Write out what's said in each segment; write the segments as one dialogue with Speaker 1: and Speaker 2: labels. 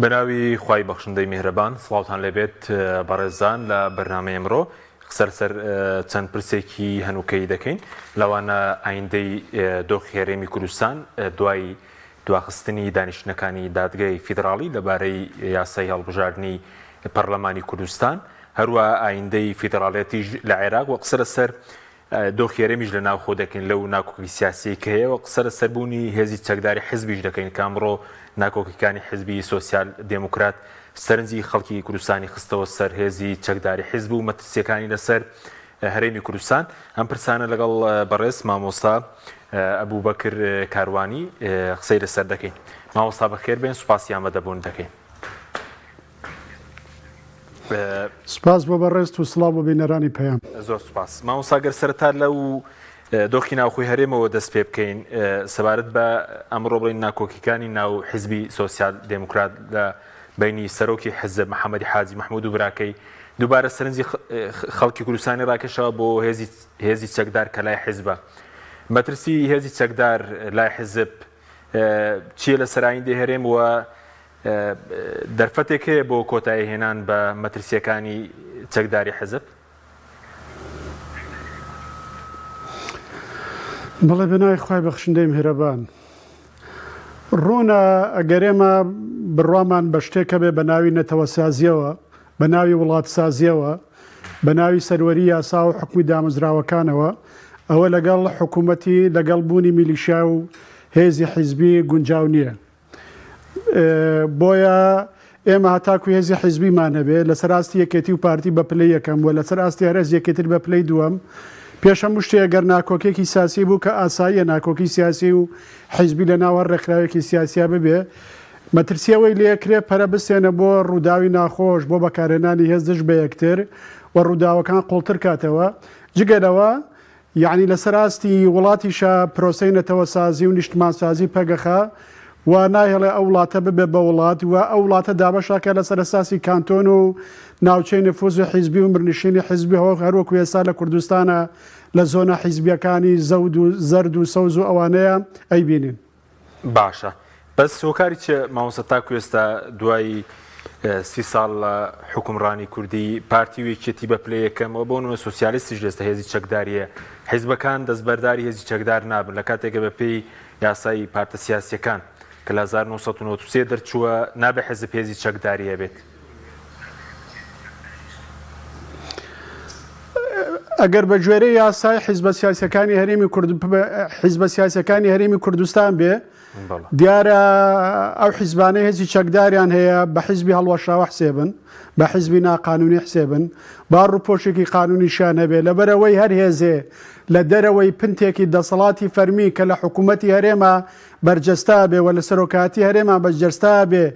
Speaker 1: بەناوی خوای بەخشندەی میهرەبان سڵاوتان لێبێت بەڕێزان لە بەرنامەی ئەمڕۆ قسە لەسەر چەند پرسێکی هەنووکەیی دەکەین لەوانە ئایندەی دۆخی هەرێمی کوردستان دوای دواخستنی دانیشتنەکانی دادگای فیدراڵی لەبارەی یاسای هەڵبژاردنی پەرلەمانی کوردستان هەروە ئایندەی فیدراڵێتیش لە عێراق و قسە لەسەر دۆخی هەرێمیش لە ناوخۆ دەکەین لەو ناکۆکی سیاسیەی کە هەیە و قسە لەسەر بوونی هێزی چەکداری حزبیش دەکەین کە ئەمڕۆ ناکۆکیکانی حزبی سۆسیال دێموکرات سەرنجی خەڵکی کوردستانی خستەوە سەر هێزی چەکداری حزب و مەترسیەکانی لەسەر هەرێمی کوردستان ئەم پرسانە لەگەڵ بەڕێز مامۆستا ئەبوبەکر کاروانی قسەی لەسەر دەکەین مامۆستا بەخێر بێن سوپاسی ئامادەبوون دەکەین.
Speaker 2: سوپاس بۆ بەڕێزت و سڵاو بۆ بینەرانی پەیام.
Speaker 1: زۆر سوپاس مامۆستا گەر سەرەتا لەو دۆخی ناوخۆی هەرێمەوە دەست پێ بکەین سەبارەت بە ئەمڕۆ بڵین ناکۆکیکانی ناو حزبی سۆسیال دێموکرات لە بینی سەرۆکی حزب محەممەدی حاجی مححمود و براکەی دووبارە سەرنجی خەڵکی کوردستانی ڕاکێشەوە بۆ هێزی هێزی چەکدار کە لای حزبە مەترسی هێزی چەکدار لای حزب چییە لە سەرایندی هەرێم و دەرفەتێک هەیە بۆ کۆتایی هێنان بە مەترسییەکانی چەکداری حزب؟
Speaker 2: بەڵێ بەناوی خوای بەخشندەی میهرەبان. ڕوونە ئەگەر ئێمە بڕوامان بە شتێک هەبێ بە ناوی نەتەوەسازییەوە، بە ناوی وڵاتسازییەوە، بە ناوی سەروەری یاسا و حوکمی دامەزراوەکانەوە، ئەوە لەگەڵ حکوومەتی لەگەڵ بوونی میلیشیا و هێزی حیزبی گونجاو نییە. بۆیە ئێمە هەتاکو هێزی حیزبیمان هەبێ لەسەر ئاستی یەکێتی و پارتی بە پلەی یەکەم و لەسەر ئاستی هەر هێزێکی تر بە پلەی دووەم پێش هەموو شتێ گەر ناکۆکیەکی سیاسی بوو کە ئاساییە ناکۆکی سیاسی و حیزبی لە ناو هەر ڕێکخراوێکی سیاسیا ببێ مەترسی ئەوەی لێکرێ پەرە بستێنە بۆ ڕووداوی ناخۆش بۆ بەکارهێنانی هێز دژ بە یەکتر و ڕووداوەکان قوڵتر کاتەوە جگە لەوە یەعنی لەسەر ئاستی وڵاتیشا پرۆسەی نەتەوەسازی و نیشتمانسازی پەگەخا و ناهێڵێ ئەو وڵاتە ببێ بە وڵات و ئەو وڵاتە دابەشاکا لەسەر ئەساسی کانتۆن و ناوچەی نفوز حیزبی و مرنشینی حیزبی هەروەکو ئێستا لە کوردستانا لە زۆنە حیزبیەکانی زەود و زەرد و سەوز و ئەوانەیە ئەیبینین.
Speaker 1: باشە بەس هۆکاری چیە مامۆستا تاکو ئێستا دوای سی ساڵ لە حوکمڕانی کوردی پارتی و یەکێتی بە پلەی یەکەم و بۆ نمونە سۆسیالیستیش لێستە هێزی چەکداریە حیزبەکان دەستبەرداری هێزی چەکدار نابن لە کاتێکە بە پێی یاسای پارتە سیاسیەکان کە لە 1993 دەرچووە نابێ حیزب هێزی چەکداری هەبێت.
Speaker 2: ئەگەر بە گوێرەی یاسای حیزبە سیاسەکانی هەرێمی کورد حیزبە سیاسەکانی هەرێمی کوردستان بێ دیارە ئەو حیزبانەی هێزی چەکداریان هەیە بە حیزبی هەڵوەشاوە حسێبن بە حیزبی ناقانونی حسێبن با ڕوپۆشێکی قانونیشیان هەبێ لەبەرەوەی هەر هێزێ لە دەرەوەی پنتێکی دەسەڵاتی فەرمی کە لە حکوومەتی هەرێمە بەرجەستە بێ و لە سەرۆکایەتی هەرێما بەجەستە بێ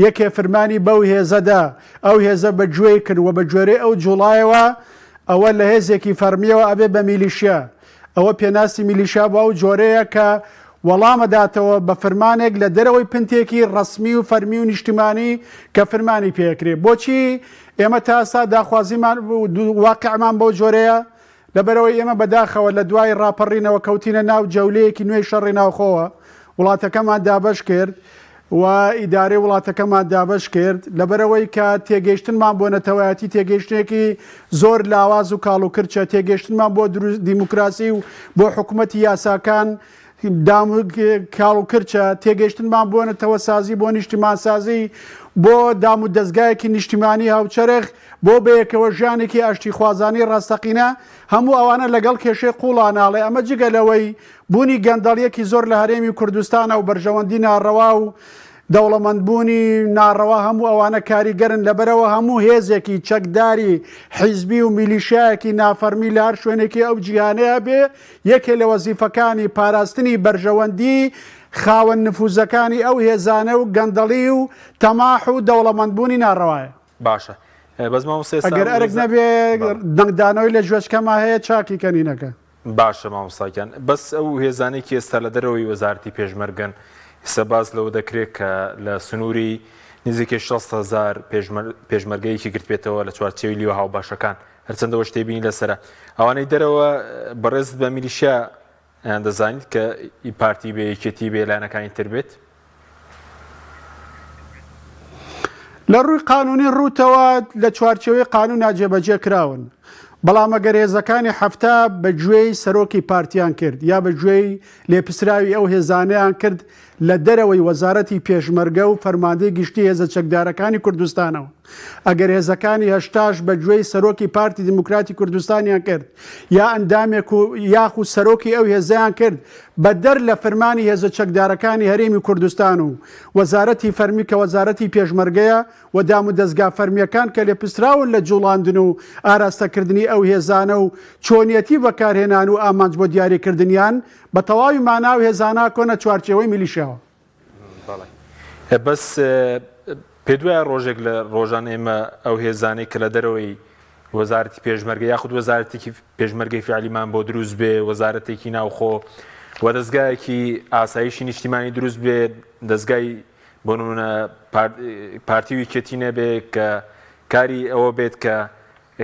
Speaker 2: یەکێ فرمانی بەو هێزە دا ئەو هێزە بە گوێی کرد و بە گوێرەی ئەو جوڵایەوە ئەوە لە هێزێکی فەڕمیەوە ئەبێ بە میلیشیا ئەوە پێناسی میلیشیا بۆ ئەو جۆرەیە کە وەڵامەداتەوە بە فرمانێک لە دەرەوەی پنتێکی ڕەسمی و فەرمی و نیشتیمانی کە فرمانی پێکرێ بۆچی ئێمە تا ئێستا داخوازیمان واقعمان بەو جۆرەیە لەبەرئەوەی ئێمە بەداخەوە لە دوای ڕاپەڕینەوە کەوتینە ناو جەولەیەکی نوێی شەڕی ناوخۆوە، وڵاتەکەمان دابەش کرد و ئیدارەی وڵاتەکەمان دابەش کرد، لەبەرئەوەی کە تێگەیشتنمان بۆ نەتەوایەتی تێگەیشتنێکی زۆر لاواز و کاڵوکرچە، تێگەیشتنمان بۆ دیموکراسی و بۆ حکومەتی یاساکان دام کاڵوکرچە، تێگەیشتنمان بۆ نەتەوەسازی، بۆ نیشتیمانسازی، بۆ دام و دەزگایەکی نیشتیمانی هاوچەرخ، بۆ بەیەکەوە ژیانێکی ئاشتیخوازانەی ڕاستەقینە، هەموو ئەوانە لەگەڵ کێشەی قووڵا ناڵێ، ئەمە جگە لەوەی بوونی گەندەڵیەکی زۆر لە هەرێمی کوردستانە و بەرژەوەندی ناڕەوا و دەوڵەمەندبوونی ناڕەوا هەموو ئەوانە کاریگەرن لەبەرئەوە هەموو هێزێکی چەکداری حیزبی و میلیشیایەکی نافەرمی لە هەر شوێنێکی ئەو جیهانەیە بێ یەکێ لە وەزیفەکانی پاراستنی بەرژەوەندی خاوەن نفوزەکانی ئەو هێزانە و گەندەڵی و تەماح و دەوڵەمەندبوونی ناڕەوایە.
Speaker 1: باشە بەس مامۆستا ئێستا
Speaker 2: ئەگەر ئەرک نەبێ دەنگدانەوەی لە گوێچکەما هەیە چاکی کەنینەکە.
Speaker 1: باشە مامۆستا گیان بەس ئەو هێزانەی کە ئێستا لە دەرەوەی وەزارەتی پێشمەرگەن ئێستا باس لەوە دەکرێت کە لە سنووری نزیکەی 6 هەزار پێشمەرگەیەکی گرتبێتەوە لە چوارچێوی لیوە هاوبەشەکان هەرچەندە وەش تێبینی لەسەرە ئەوانەی دەرەوە بەڕێزت بە میلیشیا یان دەزانیت کە ئی پارتی بێ یەکێتی بێ لایەنەکانی تر بێت؟
Speaker 2: لە ڕووی قانونی ڕووتەوە لە چوارچێوەی قانونا جێبەجێ کراون، بەڵام ئەگەر هێزەکانی 70 بە گوێی سەرۆکی پارتیان کرد یا بە گوێی لێپسراوی ئەو هێزانەیان کرد لە دەرەوەی وەزارەتی پێشمەرگە و فەرماندەی گشتی هێزە چەکدارەکانی کوردستانەوە، ئەگەر هێزەکانی هەشتاش بە گوێی سەرۆکی پارتی دیموکراتی کوردستانیان کرد یا ئەندامێک و یاخود سەرۆکی ئەو هێزەیان کرد بەدەر لە فرمانی هێزە چەکدارەکانی هەرێمی کوردستان و وەزارەتی فەرمی کە وەزارەتی پێشمەرگەیە و دامودەزگا فەرمییەکان کە لێپرسراون لە جوڵاندن و ئاراستەکردنی ئەو هێزانە و چۆنیەتی بەکارهێنان و ئامانج بۆ دیاریکردنیان بە تەواوی مانا ئەو هێزانە کۆنە چوارچێوەی میلیشیاوە.
Speaker 1: بەڵێ بەس پێت وایە ڕۆژێک لە ڕۆژان ئێمە ئەو هێزانەی کە لە دەرەوەی وەزارەتی پێشمەرگە یاخود وەزارەتێکی پێشمەرگەی فعلیمان بۆ دروست بێ وەزارەتێکی ناوخۆ و دەستگایەکی ئاسایشی نیشتیمانی دروست بێ دەستگای بۆ نمونە پارتی و یەکێتی نەبێ کە کاری ئەوە بێت کە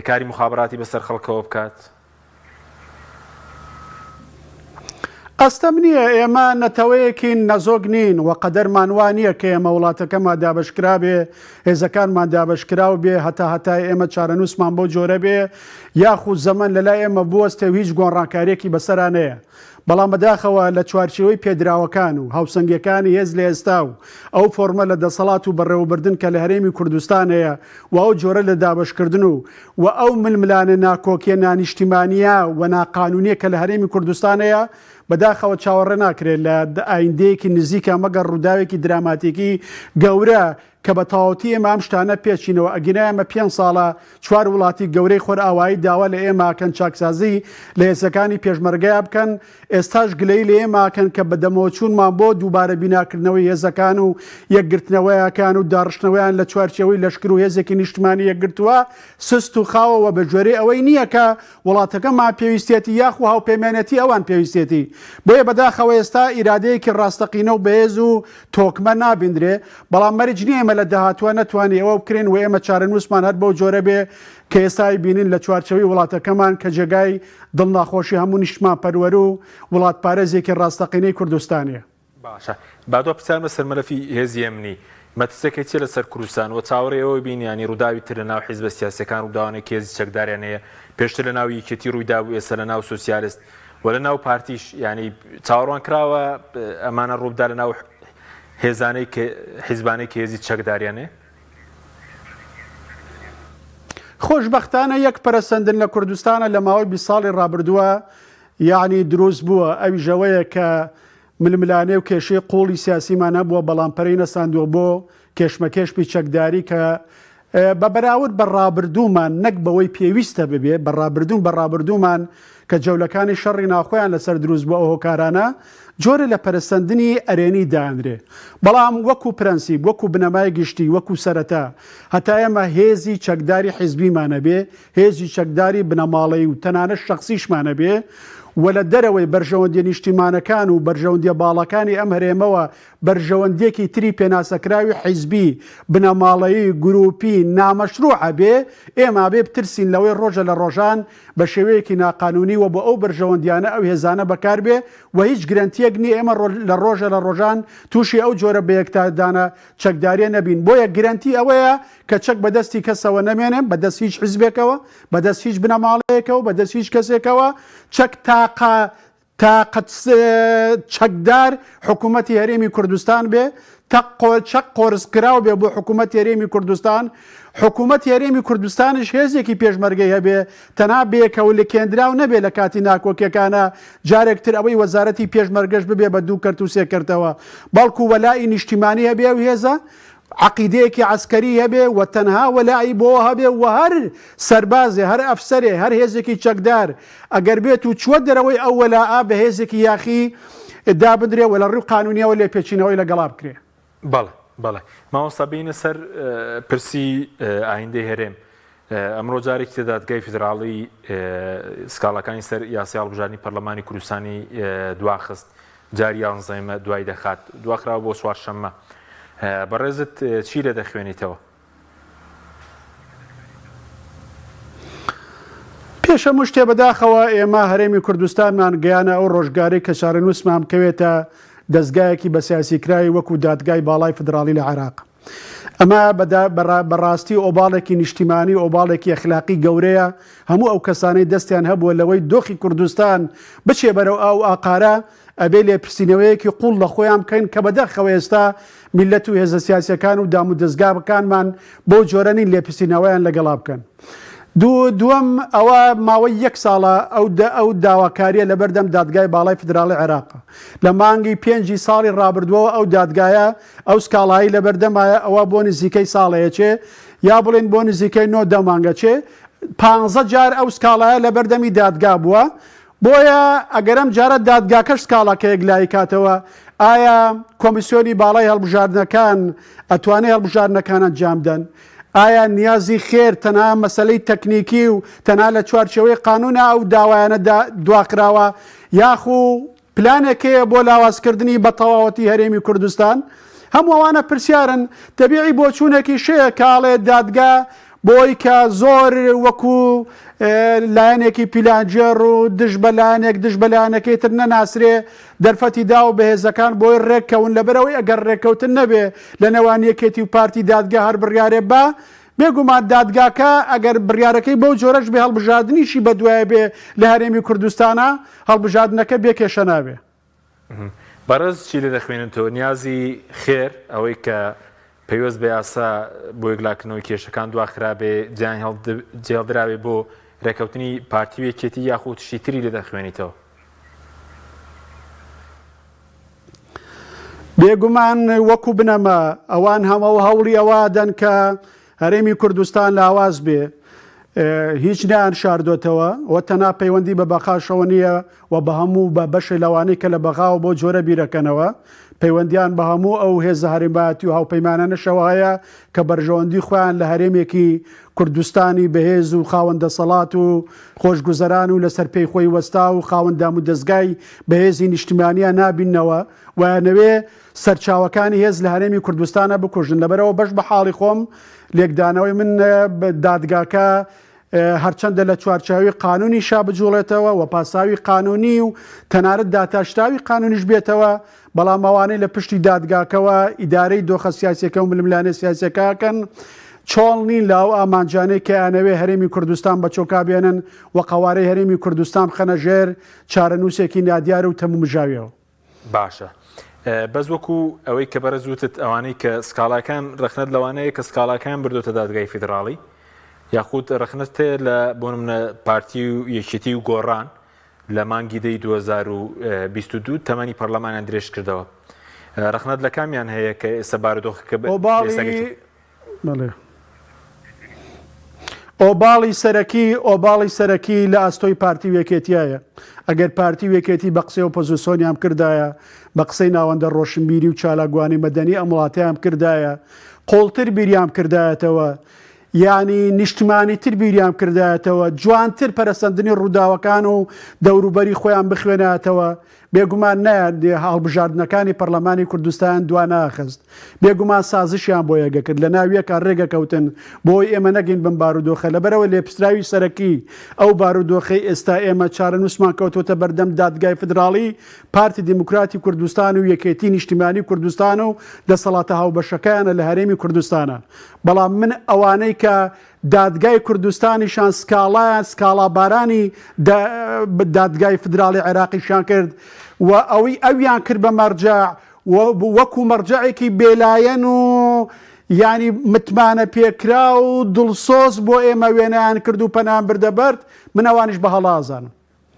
Speaker 1: کاری مخابراتی بەسەر خەڵکەوە بکات؟
Speaker 2: ئەستەم نییە، ئێمە نەتەوەیەکین نەزۆک نین و قەدەرمان وا نییە کە ئێمە وڵاتەکەمان دابەشکرابێ، هێزەکانمان دابەشکراو بێ، هەتا هەتایە ئێمە چارەنووسمان بەو جۆرە بێ، یاخود زەمەن لەلای ئێمە بوەستێ و هیچ گۆڕانکارییەکی بەسەرا نەیە. بەڵام بەداخەوە لە چوارچێوەی پێدراوەکان و هاوسەنگییەکانی هێز لە ئێستا و ئەو فۆرمە لە دەسەڵات و بەڕێوەبردن کە لە هەرێمی کوردستان هەیە و ئەو جۆرە لە دابەشکردن و و ئەو ململانێ ناکۆکیە نانیشتیمانیە و ناقانونیە کە لە هەرێمی کوردستان هەیە بەداخەوە چاوەڕێ ناکرێت لە ئایندەیەکی نزیکا مەگەر ڕووداوێکی دراماتیکی گەورە کە بە تەواوەتی ئێمە ئەم شتانە پێچینەوە ئەگینا ئێمە پێنج ساڵە چوار وڵاتی گەورەی خۆرئاوایی داوا لە ئێمە ئەکەن چاکسازی لە هێزەکانی پێشمەرگەیا بکەن ئێستاش گلەیی لە ئێمە ئەکەن کە بەدەمەوەچوونمان بۆ دووبارە بیناکردنەوەی هێزەکان و یەکگرتنەوەیەکان و داڕشتنەوەیان لە چوارچێوەی لەشکر و هێزێکی نیشتمانی یەکگرتووە سست و خاوە و بەگوێرەی ئەوەی نییە کە وڵاتەکەمان پێویستیەتی یاخو هاوپەیمانێتی ئەوان پێویستیەتی. بۆیە بەداخەوە ئێستا ئیرادەیەکی ڕاستەقینە و بەهێز و تۆکمە نابیندرێ، بەڵام مەرج نییە ئێمە لە داهاتووە نەتوانین ئەوە بکرێن و ئێمە چارەنووسمان هەر بەو جۆرە بێ کە ئێستا ئەیبینین لە چوارچێوەی وڵاتەکەمان کە جێگای دڵناخۆشی هەموو نیشتمانپەروەرو وڵاتپارێزێکی ڕاستەقینەی کوردستانیە.
Speaker 1: باشە با دوا پرسیارم لەسەر مەلەفی هێزی ئەمنی مەترسیەکەی چیە لەسەر کوردستان وە چاوەڕێی ئەوە بین یانی ڕووداوی تر لەناو حیزبە سیاسیەکان ڕووداوانەی کە هێزی چەکداریان هەیە پێشتر لەناو یەکێتی ڕوویدابوو ئێستا لەناو سۆسیالست وە لەناو پارتیش یانی چاوەڕوان کراوە ئەمانە ڕووبدا لەناو هێزانەی کە حیزبانەی کە هێزی چەکداریان هەیە؟
Speaker 2: خۆشبەختانە یەک پەرەسەندن لە کوردستانە لە ماوەی 20 ساڵی ڕابردووە یەعنی دروست بووە ئەویش ئەوەیە کە ململانێ و کێشەی قوڵی سیاسیمان هەبووە بەڵام پەرەی نەساندووە بۆ کێشمەکێشمی چەکداری کە بە بەراورد بە ڕابردوومان نەک بەوەی پێویستە ببێ بە ڕابردوون بە ڕابردوومان کە جەولەکانی شەڕی ناوخۆیان لەسەر دروست بووە ئەو هۆکارانە جۆرێ لە پەرەسەندنی ئەرێنی دانرێ بەڵام وەکو پرەنسیپ وەکو بنەمای گشتی وەکو سەرەتا هەتا ئێمە هێزی چەکداری حیزبیمان هەبێ هێزی چەکداری بنەماڵەیی و تەنانەت شەخسیشمان هەبێ و لە دەرەوەی بەرژەوەندیە نیشتیمانەکان و بەرژەوەندیە باڵاکانی ئەم هەرێمەوە بەرژەوەندیەکی تری پێناسەکراوی حیزبی، بنەماڵەیی، گروپی، نامەشروع هەبێ، ئێمە ئەبێ بترسین لەوەی ڕۆژە لە ڕۆژان بە شێوەیەکی ناقانونی و بۆ ئەو بەرژەوەندیانە ئەو هێزانە بەکار بێ و هیچ گرەنتیەک نیە ئێمە لە ڕۆژە لە ڕۆژان توشی ئەو جۆرە بەیەکتادانە چەکداریە نەبین بۆیە گرەنتی ئەوەیە کە چەک بە دەستی کەسەوە نەمێنێ بە دەست هیچ حیزبێکەوە بە دەست هیچ بنەماڵەیەکەوە بە دەست هیچ کەسێکەوە چەک تاقە تاقە چەکدار حکوومەتی هەرێمی کوردستان بێ چەک قۆرسکراو بێ بۆ حکوومەتی هەرێمی کوردستان حکوومەتی هەرێمی کوردستانیش هێزێکی پێشمەرگەی هەبێ تەنها بەیەکەوە لکێندراو نەبێ لە کاتی ناکۆکیەکانا جارێک تر ئەوەی وەزارەتی پێشمەرگەش ببێ بە دوو کەرت و سێ کەرتەوە بەڵکو وەلائی نیشتیمانی هەبێ ئەو هێزە عەقیدەیەکی عەسکەری هەبێ و تەنها وەلائی بۆ هەبێ و هەر سەربازێ هەر ئەفسەرێ هەر هێزێکی چەکدار ئەگەر بێت و چوە دەرەوەی ئەو وەلائە بە هێزێکی یاخی دابنرێ و لە ڕووی قانونیەوە لێپێچینەوەی لەگەڵا بکرێ.
Speaker 1: بەڵێ بەڵێ مامۆستا بێینە سەر پرسی ئایندەی هەرێم ئەمڕۆ جارێکی تر دادگای فیدراڵی سکاڵاکانی سەر یاسای هەڵبژاردنی پەرلەمانی کوردستانی دواخست جاری یانزەیمە دوای دەخات دواخراوە بۆ چوارشەممە بەڕێزت چی لێ دەخوێنیتەوە؟
Speaker 2: پێش هەموو شتێ بەداخەوە ئێمە هەرێمی کوردستانمان گەیانە ئەو ڕۆژگارەی کە چارەنووسمان بکەوێتە دەزگایەکی بەسیاسیکراوی وەکو دادگای باڵای فیدراڵی لە عێراق. ئەمە بەڕاستی ئۆباڵێکی نیشتیمانی و ئۆباڵێکی ئەخلاقی گەورەیە، هەموو ئەو کەسانەی دەستیان هەبووە لەوەی دۆخی کوردستان بچێ بەرەو ئاو ئاقارە، ئەبێ لێپرسینەوەیەکی قوڵ لە خۆیان بکەن کە بەداخەوە ئێستا میللەت و هێزە سیاسیەکان و دامودەزگاکانمان بەو جۆرە نین لێپرسینەوەیان لەگەڵا بکەن. دوو دووەم ئەوە ماوەی یەک ساڵە ئەو ئەو داواکاریە لەبەردەم دادگای باڵای فیدراڵی عێراقە. لە مانگی پێنجی ساڵی ڕابردووەوە ئەو دادگایە ئەو سکاڵایەی لەبەردەمایە ئەوە بۆ نزیکەی ساڵەیەچێ یا بڵێین بۆ نزیکەی نۆ دە مانگەچێ پانزە جار ئەو سکاڵایە لەبەردەمی دادگا بووە بۆیە ئەگەر ئەم جارە دادگاکەش سکاڵاکە یەکلایی کاتەوە ئایا کۆمیسیۆنی باڵای هەڵبژاردنەکان ئەتوانێ هەڵبژاردنەکان ئەنجام دەن؟ ئایا نیازی خێر تەنها مەسەلەی تەکنیکی و تەنها لە چوارچێوەی قانونا ئەو داوایانە دواخراوە یاخو پلانێک هەیە بۆ لاوازکردنی بە تەواوەتی هەرێمی کوردستان؟ هەموو ئەوانە پرسیارن، تەبیعی بۆچوونێکیش هەیە کە ئەڵێ دادگا بۆی کە زۆر وەکو لایەنێکی پیلانگێڕ و دژ بە لایەنێک دژ بە لایەنەکەی تر نەناسرێ دەرفەتی داوە بە هێزەکان بۆی ڕێککەون لەبەرئەوەی ئەگەر ڕێککەوتن نەبێ لە نێوان یەکێتی و پارتی دادگا هەر بڕیارێ با بێگومان دادگاکە ئەگەر بڕیارەکەی بەو جۆرەش بێ هەڵبژاردنیشی بەدوایە بێ لە هەرێمی کوردستانا هەڵبژاردنەکە بێ کێشە نابێ.
Speaker 1: بەڕێز چی لێ دەخوێننتەوە نیازی خێر ئەوەی کە پەیوەست بە یاسا بۆ یەکلاکردنەوەی کێشەکان دواخرابێ جێهێڵدرابێ بۆ رێکەوتنی پارتی و یەکێتی یاخود شتی تری لێ دەخوێنیتەوە؟
Speaker 2: بێگومان وەکو بنەما ئەوان هەمەو هەوڵی ئەوە دەن کە هەرێمی کوردستان لاواز بێ هیچ نەیان شاردۆتەوە و تەنها پەیوەندی بە بەقاشەوە نییە و بە هەموو بە بەشێ لەوانەی کە لە بەغاوە بۆ جۆرە بیرەکەنەوە پەیوەندیان بە هەموو ئەو هێزە هەرێمایەتی و هاوپەیمانانەشەوە هەیە کە بەرژەوەندی خۆیان لە هەرێمێکی کوردستانی بەهێز و خاوەن دەسەڵات و خۆشگوزەران و لەسەر پێی خۆی وەستا و خاوەن دامودەزگای بەهێزی نیشتمانیان نابیننەوە و ئەیانەوێ سەرچاوەکانی هێز لە هەرێمی کوردستانە بکوژن لەبەرئەوە بەش بە حاڵی خۆم لێکدانەوەی من دادگاکە هەرچەندە لە چوارچاوی قانونیشا بجوڵێتەوە و پاساوی قانونی و تەنانەت داتاشراوی قانونیش بێتەوە بەڵام ئەوانەی لە پشتی دادگاکەوە ئیدارەی دۆخە سیاسیەکە و ململانێ سیاسیەکەکەن چۆڵ نین لە ئەو ئامانجانەی کە ئەیانەوێ هەرێمی کوردستان بە چۆکا بێنن و قەوارەی هەرێمی کوردستان بخەنە ژێر چارەنووسێکی نادیار و تەمومژاویەوە.
Speaker 1: باشە بەس وەکو ئەوەی کە بەرز وتت ئەوانەی کە سکاڵاکان ڕەخنەت لەوانەیە کە سکاڵاکان بردۆتە دادگای فیدراڵی یاخود ڕەخنەت هەیە لە بۆ نمونە پارتی و یەکێتی و گۆڕان لە مانگی دەی 2022 تەمەنی پەرلەمانیان درێژ کردەوە ڕەخنەت لە کامیان هەیە کە ئێستا بارودۆخەکە
Speaker 2: ئۆباڵی بەڵێ. ئۆباڵی سەرەکی ئۆباڵی سەرەکی لە ئەستۆی پارتی و یەکێتیایە. ئەگەر پارتی و یەکێتی بە قسەی ئۆپۆزیسۆنیان بکردایە، بە قسەی ناوەندە ڕۆشنبیری و چالاکوانی مەدەنی ئەم وڵاتەیان بکردایە، قوڵتر بیریان بکردایەتەوە، یانی نیشتمانیتر بیریان بکردایەتەوە، جوانتر پەرەسەندنی ڕووداوەکان و دەوروبەری خۆیان بخوێنایەتەوە، بێگومان نەیان هەڵبژاردنەکانی پەڕلەمانی کوردستایان دواناخست، بێگومان سازشیان بۆ یەکەکرد، لەناو یەکا رێگەکەوتن بۆی ئێمە نەگەین بەم بارودۆخە، لەبەرئەوە لێپرسراوی سەرەکی ئەو بارودۆخەی ئێستا ئێمە چارەنوسمان کەوتوەتە بەردەم دادگای فیدراڵی، پارتی دیموکراتی کوردستان و یەکێتی نیشتیمانی کوردستان و دەسەڵاتە هاوبەشەکەیانە لە هەرێمی کوردستانە. بەڵام من ئەوانەی کە دادگای کوردستانیشان سکاڵایان سکاڵابارانی دادگای فیدراڵی عێراقیشیان کرد و ئەوی ئەویان کرد بە مەرجەع وەکو مەرجەعێکی بێلایەن و یانی متمانە پێکرا و دڵسۆز بۆ ئێمە وێنایان کرد و پەنایان بردە بەرد من ئەوانیش بە هەڵە ئەزانم.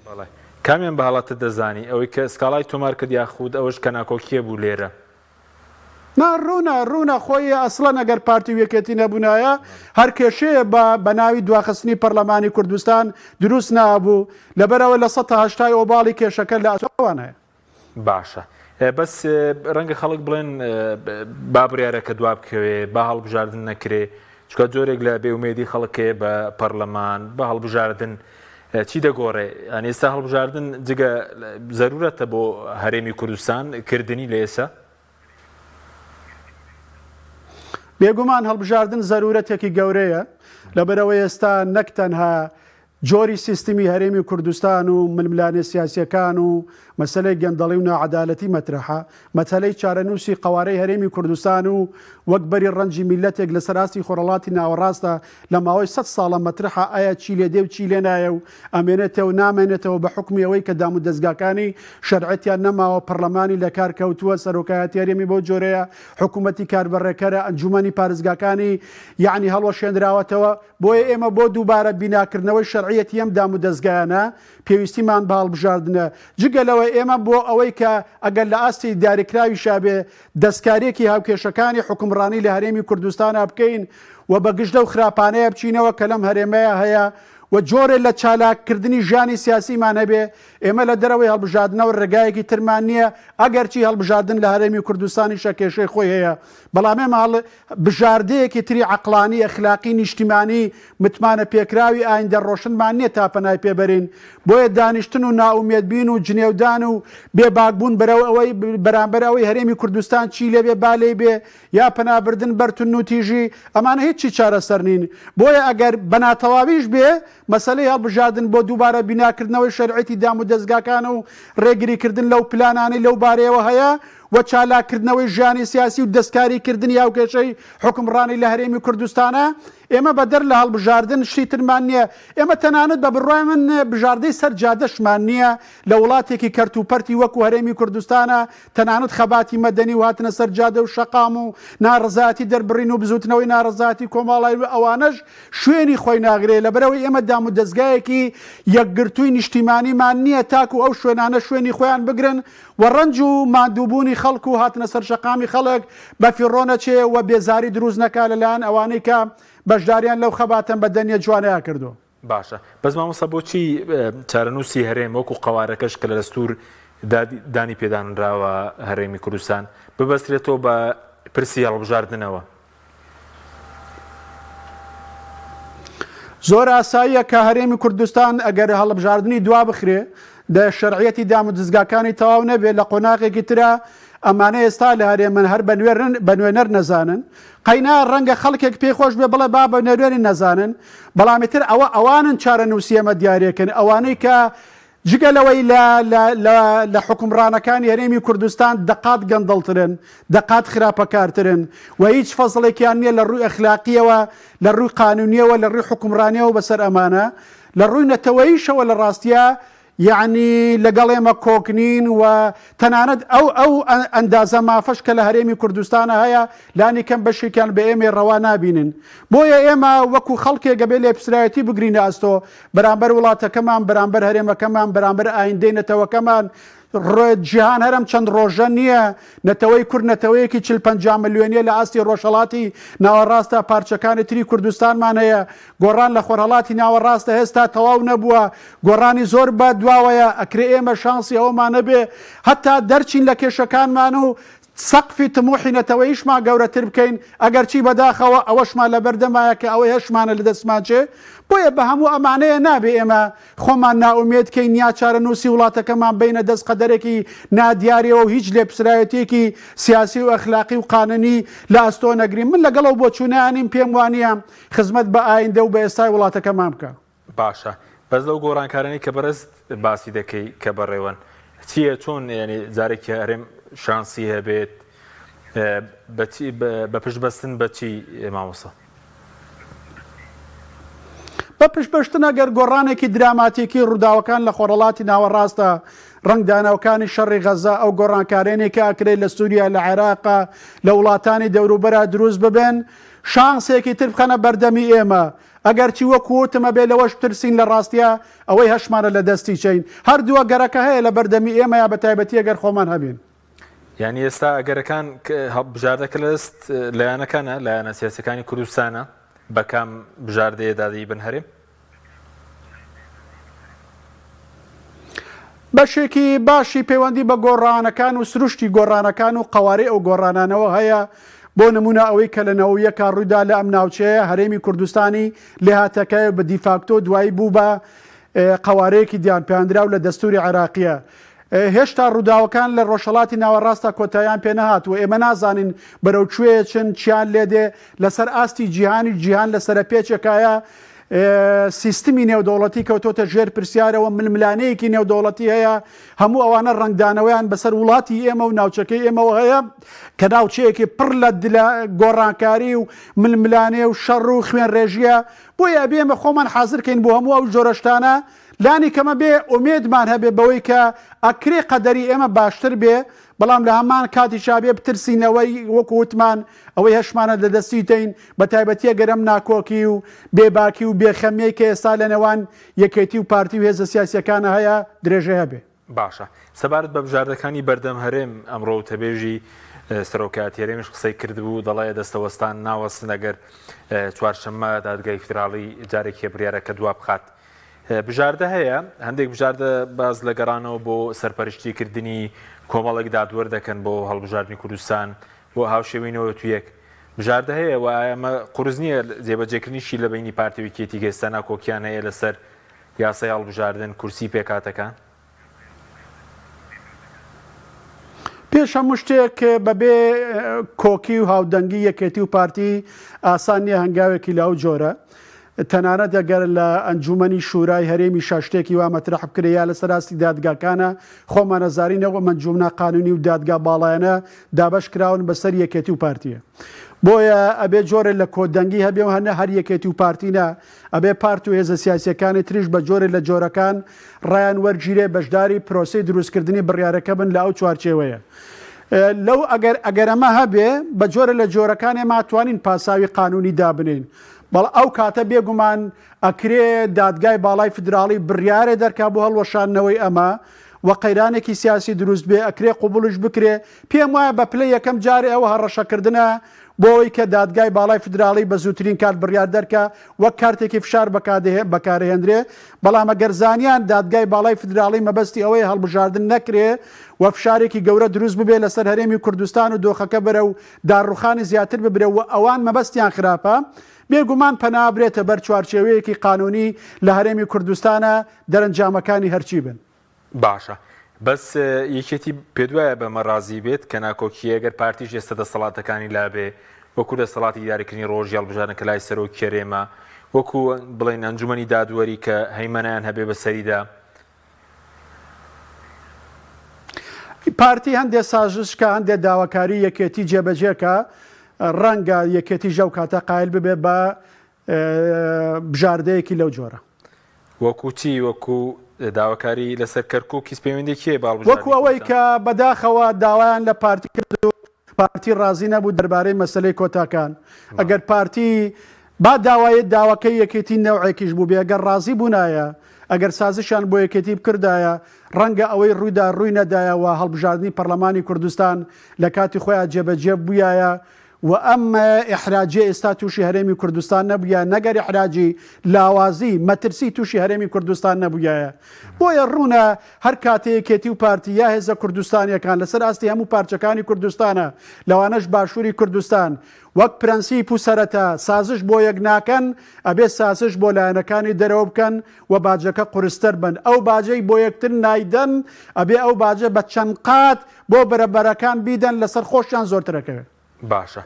Speaker 1: بەڵێ. کامیان بە هەڵەتر دەزانی؟ ئەوەی کە سکاڵای تۆمار کرد یاخود ئەوەش کە ناکۆکییە بوو لێرە؟
Speaker 2: نا ڕوونە ڕوونە خۆی ئەسڵەن ئەگەر پارتی و یەکێتی نەبوونایە هەر کێشەیە بە بە ناوی دواخستنی پەرلەمانی کوردستان دروست نابوو لەبەرئەوە لە سەتا هەشتای ئۆباڵی کێشەکە لە ئەستۆ ئەوانەیە.
Speaker 1: باشە بەس ڕەنگە خەڵک بڵێن با بڕیارەکە دوا بکەوێ با هەڵبژاردن نەکرێ چونکە جۆرێک لە بێئومێدی خەڵک هەیە بە پەرلەمان بە هەڵبژاردن چی دەگۆڕێ یان ئێستا هەڵبژاردن جگە زەرورەتە بۆ هەرێمی کوردستان کردنی لە ئێستا؟
Speaker 2: بێگومان هەڵبژاردن زەرورەتێکی گەورەیە لەبەرئەوەی ئێستا نەک تەنها. جۆری سیستمی هەرێمی کوردستان و ململانێ سیاسیەکان و مەسەلەی گەندەڵی و ناعەدالەتی مەترەحە، مەسەلەی چارەنووسی قەوارەی هەرێمی کوردستان و وەک بەری ڕەنجی میللەتێک لەسەر ئاستی خۆرهەڵاتی ناوەڕاستە لە ماوەی سەت ساڵە مەترەحە ئایا چی لێ دێ و چی لێ نایە و ئەمێنێتەوە نامێنێتەوە بە حوکمی ئەوەی کە دامودەزگاکانی شەرعێتیان نەماوە پەڕلەمانی لەکار کەوتووە سەرۆکایەتی هەرێمی بەو جۆرەیە حکوومەتی کاربەڕێکەرە ئەنجوومەنی پارێزگاکانی یەعنی هەڵوەشێنراوەتەوە بۆیە ئێمە بۆ دووبارە بیناکردنەوەی شەرعیەتی ئەم دامودەزگایانە پێویستیمان بە هەڵبژاردنە. جگە لەوە ئێمە بۆ ئەوەی کە ئەگەر لە ئاستی دیاریکراویشا بێ دەستکارییەکی هاوکێشەکانی حوکمڕانی لە هەرێمی کوردستانا بکەین و بە گژ لەو خراپانەیا بچینەوە کە لەم هەرێمەیا هەیە و جۆرێ لە چالاککردنی ژیانی سیاسیمان هەبێ، ئێمە لە دەرەوەی هەڵبژاردنەوە ڕێگایەکی ترمان نییە، ئەگەرچی هەڵبژاردن لە هەرێمی کوردستانیشا کێشەی خۆی هەیە، بەڵام ئێمە هەڵ بژاردەیەکی تری عەقڵانی، ئەخلاقی، نیشتیمانی، متمانە پێکراوی ئایندە ڕۆشنمان نییە تا پەنای پێ بەرین. بۆیە دانیشتن و نائومێدبین و جنێودان و بێ باکبوون بەرەو ئەوەی بەرامبەر ئەوەی هەرێمی کوردستان چی لێ بێ با لێی بێ یا پەنابردن بەر توندوتیژی، ئەمانە هیچی چارەسەر نین. بۆیە ئەگەر بە ناتەواویش بێ، مەسەلەی هەڵبژاردن بۆ دووبارە بیناکردنەوەی شەرعیەتی دامودەزگاکان و ڕێگریکردن لەو پلانانەی لەو بارەیەوە هەیە و چالاککردنەوەی ژیانی سیاسی و دەستکاریکردنی هاوکێشەی حوکمڕانی لە هەرێمی کوردستانە، ئێمە بەدەر لە هەڵبژاردن شتی ترمان نییە. ئێمە تەنانەت بە بڕوای من بژاردەی سەر جادەشمان نییە لە وڵاتێکی کەرت و پەرتی وەکو هەرێمی کوردستانە تەنانەت خەباتی مەدەنی و هاتنە سەر جادە و شەقام و ناڕەزایەتی دەربڕین و بزوتنەوەی ناڕەزایەتی کۆمەڵای و ئەوانەش شوێنی خۆی ناگرێ لەبەرئەوەی ئێمە دامودەزگایەکی یەکگرتووی نیشتیمانیمان نییە تاکو ئەو شوێنانە شوێنی خۆیان بگرن و ڕەنج و ماندووبوونی خەڵک و هاتنە سەر شەقامی خەڵک بەفیڕۆ نەچێ و بێزاری دروست نەکا لەلایەن ئەوانەی کە بەشداریان لەو خەباتە مەدەنیە جوانەیا کردووە.
Speaker 1: باشە بەس مامۆستا بۆچی چارەنووسی هەرێم وەکو قەوارەکەش کە لە دەستور دانی پێدانراوە هەرێمی کوردستان ببەسترێتەوە بە پرسی هەڵبژاردنەوە؟
Speaker 2: زۆر ئاساییە کە هەرێمی کوردستان ئەگەر هەڵبژاردنی دوا بخرێ دە شەرعیەتی دامودزگاکانی تەواو نەبێ لە قۆناغێکی ترا ئەمانە ئێستا لە هەرێمن هەر بە نوێنەر نەزانن قەینا ڕەنگە خەڵکێک پێی خۆش بێ بڵێ با بە نوێنەری نەزانن بەڵام ئیتر ئەوە ئەوانن چارەنووسی ئێمە دیارێکن ئەوانەی کە جگە لەوەی لە لە لە لە حوکمڕانەکانی هەرێمی کوردستان دەقات گەندەڵترن، دەقات خراپەکارترن و هیچ فەزڵێکیان نییە لە ڕووی ئەخلاقییەوە، لە ڕووی قانوونییەوە، لە ڕووی حوکمڕانییەوە بەسەر ئەمانە، لە ڕووی نەتەوەییشەوە لە ڕاستیا یەعنی لەگەڵ ئێمە کۆک نین و تەنانەت ئەو ئەو ئەندازە مافەش کە لە هەرێمی کوردستانا هەیە لانی کەم بەشێکیان بە ئێمەی ڕەوا نابینن. بۆیە ئێمە وەکو خەڵکێک ئەبێ لێپسراوێتی بگرینە ئەستۆ بەرامبەر وڵاتەکەمان، بەرامبەر هەرێمەکەمان، بەرامبەر ئایندەی نەتەوەکەمان، ڕ جیهان هەر ئەم چەند ڕۆژە نییە، نەتەوەی کورد نەتەوەیەکی چل 50 ملیۆنیە لە ئاستی ڕۆژهەڵاتی ناوەڕاستدا پارچەکانی تری کوردستانمان هەیە، گۆڕان لە خۆرهەڵاتی ناوەڕاستە هێستا تەواو نەبووە، گۆڕانی زۆر بە دواوەیە، ئەکرێ ئێمە شانسی ئەوەمان هەبێ هەتا دەرچین لە کێشەکانمان و سەقفی تموحی نەتەوەییشمان گەورەتر بکەین، ئەگەرچی بەداخەوە ئەوەشمان لەبەردەمایە کە ئەوەی هەشمانە لەدەستمان چێ، بۆیە بە هەموو ئەمانەیە نابێ ئێمە خۆمان نائومێد کەین یا چارەنووسی وڵاتەکەمان بەینە دەست قەدەرێکی نادیاریەوە و هیچ لێپسراوێتیەکی سیاسی و ئەخلاقی و قانونی لە ئەستۆ نەگرین. من لەگەڵ ئەو بۆچوونەیا نیم، پێم وانیە خزمەت بە ئایندە و بە ئێستای وڵاتەکەمان بکا.
Speaker 1: باشە بەس لەو گۆڕانکارانەی کە بەڕێزت باسی دەکەی کە بەڕێوەن چییە چۆن یعنی جارێکی هەرێم شانسی هەبێت بەچی بە پشت بەستن بەچی مامۆستا؟
Speaker 2: بە پشت بەستن ئەگەر گۆڕانێکی دراماتیکی ڕووداوەکان لە خۆرهەڵاتی ناوەڕاستە ڕەنگدانەوەکانی شەڕی غەزە ئەو گۆڕانکارێنێک کە ئەکرێت لە سووریا لە عێراقا لە وڵاتانی دەوروبەرا دروست ببن شانسێکی تر بخەنە بەردەمی ئێمە ئەگەرچی وەکو وتم ئەبێ لەوەش بترسین لە ڕاستیا ئەوەی هەشمانە لە دەستی چین هەردوو ئەگەرەکە هەیە لە بەردەمی ئێمەیا بە تایبەتی ئەگەر خۆمان هەبین.
Speaker 1: یانی ئێستا ئەگەرەکان بژاردەکە لە دەست لایەنەکانە لایەنە سیاسەکانی کوردستانە بە کام بژاردەیەدا دەیبن هەرێم؟
Speaker 2: بەشێکی باشی پەیوەندی بە گۆڕانەکان و سروشتی گۆڕانەکان و قەوارەی ئەو گۆڕانانەوە هەیە، بۆ نموونە ئەوەی کە لە نەوەویەکا ڕوویدا لە ئەم ناوچەیە هەرێمی کوردستانی لێهاتەکەی بە دیفاکتۆ دوایی بوو بە قەوارەیەکی دیانپیاندراو لە دەستوری عێراقیە. هێشتا ڕووداوەکان لە ڕۆژهەڵاتی ناوەڕاستدا کۆتاییان پێ نەهاتووە، ئێمە نازانین بەرەو کوێ چن، چیان لێدێ، لەسەر ئاستی جیهانیش جیهان لە سەرەپێچێکایە. سیستمی نێودەوڵەتی کەوتۆتە ژێر پرسیارەوە، ململانێیەکی نێودەوڵەتی هەیە، هەموو ئەوانە ڕەنگدانەوەیان بەسەر وڵاتی ئێمە و ناوچەکەی ئێمەوە هەیە کە ناوچەیەکی پڕ لە گۆڕانکاری و ململانێ و شەڕ و خوێنڕێژییە، بۆیە ئەبێ ئێمە خۆمان حازر کەین بۆ هەموو ئەو جۆرە شتانە، لانی کەم ئەبێ ئومێدمان هەبێ بەوەی کە ئەکرێ قەدەری ئێمە باشتر بێ، بەڵام لە هەمان کاتیشا بێ بترسین لەوەی وەکو وتمان ئەوەی هەشمانە لە دەستی دەین، بە تایبەتی ئەگەر ئەم ناکۆکی و بێباکی و بێخەمیەی کە ئێستا لە نێوان یەکێتی و پارتی و هێزە سیاسیەکانا هەیە درێژەی هەبێ.
Speaker 1: باشە سەبارەت بە بژاردەکانی بەردەم هەرێم ئەمڕۆ وتەبێژی سەرۆکایەتی هەرێمیش قسەی کردبوو دەڵێ دەستەوەستان ناوەستن ئەگەر چوارشەممە دادگای فیدراڵی جارێکی بڕیارەکە دوا بخات. بژاردە هەیە، هەندێک بژاردە باس لە گەڕانەوە بۆ سەرپەرشتیکردنی کۆمەڵێک دادوەر دەکەن بۆ هەڵبژاردنی کوردستان بۆ هاوشێوەی 91 بژاردە هەیە و ئایا ئەمە قورس نییە جێبەجێکردنیشی لە بەینی پارتی و یەکێتی کە ئێستا ناکۆکیان هەیە لەسەر یاسای هەڵبژاردن کورسی پێکهاتەکان؟
Speaker 2: پێش هەموو شتێک بەبێ کۆکی و هاودەنگی یەکێتی و پارتی ئاسان نییە هەنگاوێکی لەو جۆرە. تەنانەت ئەگەر لە ئەنجومەنی شورای هەرێمیشا شتێکی وا مەترەح بکرێ یا لەسەر ئاستی دادگاکانە خۆمان ئەزانین ئەو ئەنجومنە قانونی و دادگا باڵایانە دابەش کراون بەسەر یەکێتی و پارتیە بۆیە ئەبێ جۆرێ لە کۆدەنگی هەبێ و هەنە هەر یەکێتی و پارتی نا ئەبێ پارت و هێزە سیاسیەکانی تریش بە جۆرێ لە جۆرەکان ڕایان وەرگیرێ بەشداری پرۆسەی دروستکردنی بڕیارەکە بن لە ئەو چوارچێوەیە لەو ئەگەر ئەگەر ئەمە هەبێ بە جۆرە لە جۆرەکان ئێمە ئەتوانین پاساوی قانونی دابنێین بەڵ ئەو کاتە بێگومان ئەکرێ دادگای باڵای فیدراڵی بڕیارێ دەرکا بۆ هەڵوەشاندنەوەی ئەمە و قەیرانێکی سیاسی دروست بێ، ئەکرێ قبوڵیش بکرێ. پێم وایە بە پلەی یەکەم جارێ ئەوە هەڕەشەکردنە بۆ ئەوەی کە دادگای باڵای فیدراڵی بە زووترین کات بڕیار دەرکا وەک کارتێکی فشار بەکارهێنرێ، بەڵام ئەگەر زانیان دادگای باڵای فیدراڵی مەبەستی ئەوەیە هەڵبژاردن نەکرێ و فشارێکی گەورە دروست ببێ لەسەر هەرێمی کوردستان و دۆخەکە بەرەو داڕوخانی زیاتر ببرێ و ئەوان مەبەستیان خراپە، بێگومان پەنا ئەبرێتە بەر چوارچێوەیەکی قانونی لە هەرێمی کوردستانە، دەرەنجامەکانی هەرچی بن.
Speaker 1: باشە بەس یەکێتی پێتوایە بەمە ڕازی بێت کە ناکۆکییە گەر پارتیش ئێستا دەسەڵاتەکانی لابێ وەکو دەسەڵاتی ئیدارەکردنی ڕۆژی هەڵبژاردن کە لای سەرۆکی هەرێمە وەکو بڵێن ئەنجومەنی دادوەری کە هەیمەنەیان هەبێ بەسەریدا
Speaker 2: پارتی هەندێ سازش کا هەندێ داواکاری یەکێتی جێبەجێ کا ڕەنگە یەکێتیش ئەو کاتە قایل ببێ بە بژاردەیەکی لەو جۆرە.
Speaker 1: وەکو چی؟ وەکو داواکاری لەسەر کەرکوک هیچ پەیوەندیەکی هەیە بە هەڵبژاردنی
Speaker 2: وەکو ئەوەی
Speaker 1: کوردستان؟
Speaker 2: کە بەداخەوە داوایان لە پارتی کرد و پارتی ڕازی نەبوو دەربارەی مەسەلەی کۆتاکان ئەگەر پارتی با داوایە داواکەی یەکێتی نەوعێکیش بووبێ گەر ڕازی بوونایە ئەگەر سازشیان بۆ یەکێتی بکردایە ڕەنگە ئەوەی ڕوویدا ڕووی نەدایە و هەڵبژاردنی پەڕلەمانی کوردستان لە کاتی خۆیا جێبەجێ بوویایە و ئەم ئیحراجیە ئێستا تووشی هەرێمی کوردستان نەبوویایە نەگەر ئیحراجی لاوازی مەترسی تووشی هەرێمی کوردستان نەبوویایە بۆیە ڕوونە هەر کاتێ یەکێتی و پارتی یا هێزە کوردستانیەکان لەسەر ئاستی هەموو پارچەکانی کوردستانە لەوانەش باشووری کوردستان وەک پرەنسیپ و سەرەتا سازش بۆ یەک ناکەن ئەبێ سازش بۆ لایەنەکانی دەرەوە بکەن و باجەکە قورستر بن ئەو باجەی بۆ یەکتر نایدەن ئەبێ ئەو باجە بە چەند قات بۆ بەرەبەرەکان بیدەن لەسەر خۆشیان زۆرتر ئەکەوێ.
Speaker 1: باشە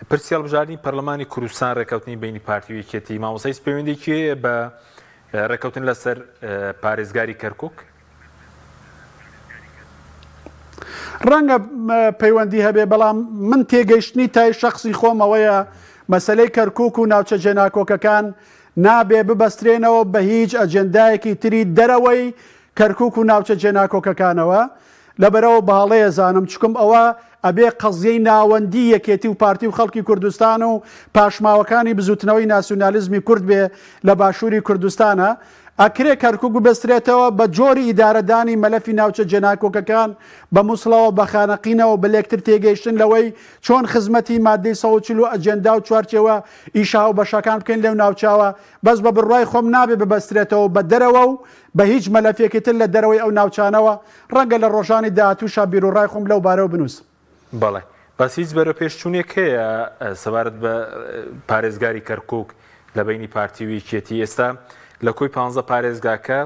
Speaker 1: پرسی هەڵبژاردنی پەرلەمانی کوردستان ڕێکەوتنی بەینی پارتی و یەکێتی مامۆستا هیچ پەیوەندێکی هەیە بە ڕێکەوتن لەسەر پارێزگاری کەرکک؟
Speaker 2: ڕەنگە پەیوەندی هەبێ بەڵام من تێگەیشتنی تای شەخسی خۆم ئەوەیە مەسەلەی کەرکک و ناوچە جێناکۆکەکان نابێ ببەسترێنەوە بە هیچ ئەجێندایەکی تری دەرەوەی کەرکک و ناوچە جێناکۆکەکانەوە لەبەرئەوە بە هەڵەیە زانم چکم ئەوە ئەبێ قەزیەی ناوەندی یەکێتی و پارتی و خەڵکی کوردستان و پاشماوەکانی بزوتنەوەی ناسیونالیزمی کورد بێ لە باشوری کوردستانا ئەکرێ کەرکوک ببەسترێتەوە بە جۆری ئیدارەدانی مەلەفی ناوچە جێناکۆکەکان بە موسڵەوە بە خانەقینەوە بە لێکتر تێگەیشتن لەوەی چۆن خزمەتی مادەی 140 و ئەجێندا و چوارچێوە ئیشە هاوبەشەکان بکەین لەو ناوچاوە بەس بە بڕوای خۆم نابێ ببەسترێتەوە بە دەرەوە و بە هیچ مەلەفێکی تر لە دەرەوەی ئەو ناوچانەوە، ڕەنگە لە ڕۆژانی داهاتووشا بیروڕای خۆم لەو بارەوە بنووسم.
Speaker 1: بەڵێ. بەس هیچ بەرەوپێشچوونێک هەیە سەبارەت بە پارێزگاری کەرکووک لە بەینی پارتی و یەکێتی؟ ئێستا لە کۆی پانزە پارێزگاکە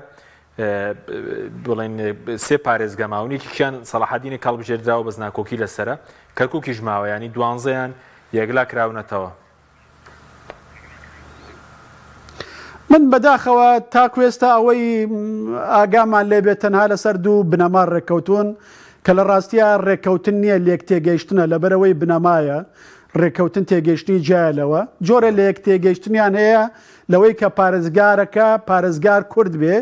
Speaker 1: بڵێن سێ پارێزگا ماون، یەکێکیان سەڵاحەدینە کە هەڵبژێردراوە بەس ناکۆکی لەسەرە، کەرکووکیش ماوە، یانی دوانزەیان یەکلا کراونەتەوە.
Speaker 2: من بەداخەوە تاکو ئێستا ئەوەی ئاگامان لێ بێت تەنها لەسەر دوو بنەما ڕێککەوتوون کە لە ڕاستیا ڕێککەوتن نییە لێک تێگەیشتنە لەبەرئەوەی بنەمایە ڕێککەوتن تێگەیشتنی جیایە لەوە جۆرە لەیەک تێگەیشتنیان هەیە لەوەی کە پارێزگارەکە پارێزگار کورد بێ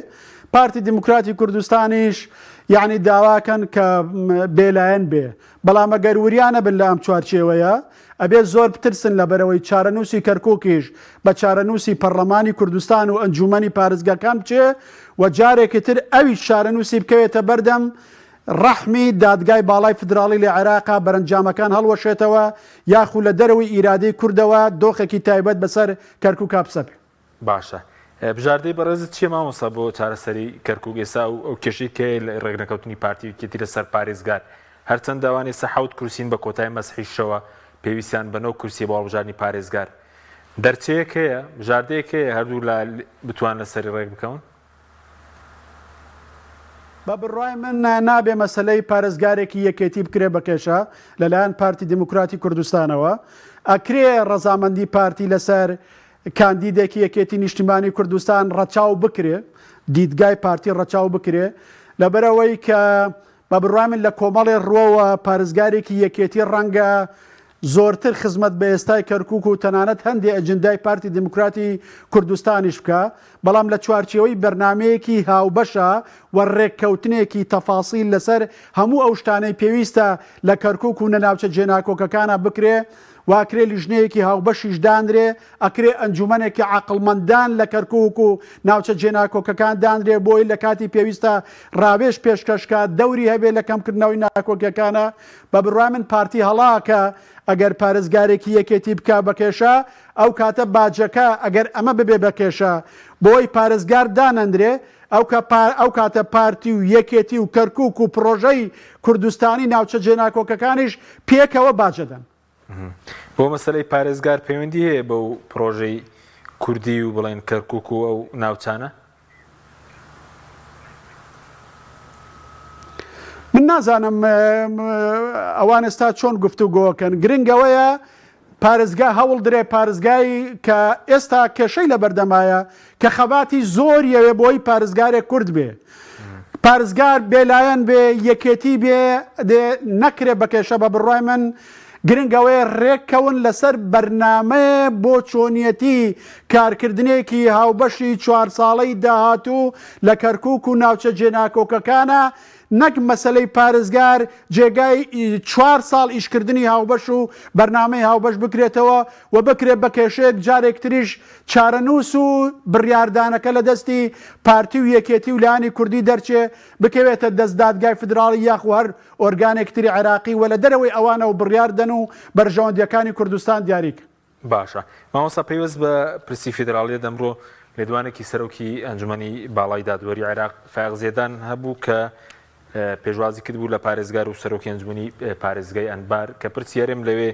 Speaker 2: پارتی دیموکراتی کوردستانیش یعنی داواکەن کە بێلایەن بێ بەڵام ئەگەر وریا نەبن لە ئەم چوارچێوەیە ئەبێ زۆر بترسن لەبەرئەوەی چارەنووسی کەرکوکیش بە چارەنووسی پەڕڵەمانی کوردستان و ئەنجوومەنی پارێزگاکان بچێ و جارێکی تر ئەویش چارەنووسی بکەوێتە بەردەم ڕەحمی دادگای باڵای فدراڵی لە عێراقا بەرەنجامەکان هەڵوەشێتەوە یاخو لە دەرەوەی ئیرادەی کوردەوە دۆخێکی تایبەت بەسەر کەرکوکا بسەپێ.
Speaker 1: باشە بژاردەی بەڕێزت چیە مامۆستا بۆ چارەسەری کەرکوک ئێستا ئەو ئەو کێشەی کە هەیە لە ڕێکنەکەوتنی پارتی و یەکێتی لەسەر پارێزگار هەرچەندە ئەوان ئێستا حەوت کورسین بە کۆتای مەسحیشەوە پێویستیان بە نۆ کورسیە بۆ هەڵبژاردنی پارێزگار دەرچەیەک هەیە بژاردەیەک هەیە هەردوو لا بتوان لەسەری ڕێک بکەون؟
Speaker 2: بە بڕوای من نابێ مەسەلەی پارێزگارێکی یەکێتی بکرێ بە کێشە لەلایەن پارتی دیموکراتی کوردستانەوە ئەکرێ ڕەزامەندی پارتی لەسەر کاندیدێکی یەکێتی نیشتیمانی کوردستان ڕەچاو بکرێ، دیدگای پارتی ڕەچاو بکرێ، لەبەرئەوەی کە بە بڕوای من لە کۆمەڵێ ڕووەوە پارێزگارێکی یەکێتی ڕەنگە زۆرتر خزمەت بە ئێستای کەرکوک و تەنانەت هەندێ ئەجندای پارتی دیموکراتی کوردستانیش بکا، بەڵام لە چوارچێوەی بەرنامەیەکی هاوبەشا و ڕێککەوتنێکی تەفاسیل لەسەر هەموو ئەو شتانەی پێویستە لە کەرکوک و نە ناوچە جێناکۆکەکانا بکرێ، و ئەکرێ لیژنەیەکی هاوبەشیش دانرێ، ئەکرێ ئەنجومەنێکی عەقڵمەندان لە کەرکوک و ناوچە جێناکۆکەکان دانرێ بۆی لە کاتی پێویستا ڕاوێژ پێشکەش کات، دەوری هەبێ لە کەمکردنەوەی ناکۆکیەکانا. بە بڕوای من پارتی هەڵاکە ئەگەر پارێزگارێکی یەکێتی بکا بە کێشە، ئەو کاتە باجەکە ئەگەر ئەمە ببێ بە کێشە بۆی پارێزگار دانەنرێ، ئەو کاتە پارتی و یەکێتی و کەرکوک و پڕۆژەی کوردستانی ناوچە جێناکۆکەکانیش پێکەوە باجەدەن.
Speaker 1: بۆ مەسەلەی پارێزگار پەیوەندی هەیە بەو پڕۆژەی کوردی و بڵێن کەرکوک و ئەو ناوچانە؟
Speaker 2: من نازانم ئەوان ئێستا چۆن گفتوگۆکەن گرنگ ئەوەیە پارێزگا هەوڵدرێ پارێزگای کە ئێستا کێشەی لەبەردەمایە کە خەباتی زۆری ئەوێ بۆی پارێزگارێک کورد بێ پارێزگار بێلایەن بێ یەکێتی بێ دێ نەکرێ بە کێشە بە بڕوای من گرنگ ئەوەیە رێککەون لەسەر بەرنامەیە بۆ چۆنیەتی کارکردنێکی هاوبەشی چوار ساڵەی داهاتوو لە کەرکوک و ناوچە جێناکۆکەکانە نەک مەسەلەی پارێزگار جێگای چوار ساڵ ئیشکردنی هاوبەش و بەرنامەی هاوبەش بکرێتەوە و بکرێت بە کێشەیەک جارێکتریش چارەنووس و بڕیاردانەکە لە دەستی پارتی و یەکێتی و لایەنی کوردی دەرچێ بکەوێتە دەست دادگای فیدراڵی یاخو هەر ئۆرگانێک تری عێراقی و لە دەرەوەی ئەوانەوە بڕیار دەن و بەرژەوەندیەکانی کوردستان دیاری کەن.
Speaker 1: باشە مامۆستا پەیوەست بە پرسی فیدراڵیەت ئەمڕۆ لێدوانێکی سەرۆکی ئەنجومەنی باڵای دادوەری عێراق فایەق زێدان هەبوو کە پێشوازی کردبوو لە پارێزگار و سەرۆکی ئەنجومەنی پارێزگای ئەنبار کە پرسی هەرێم لەوێ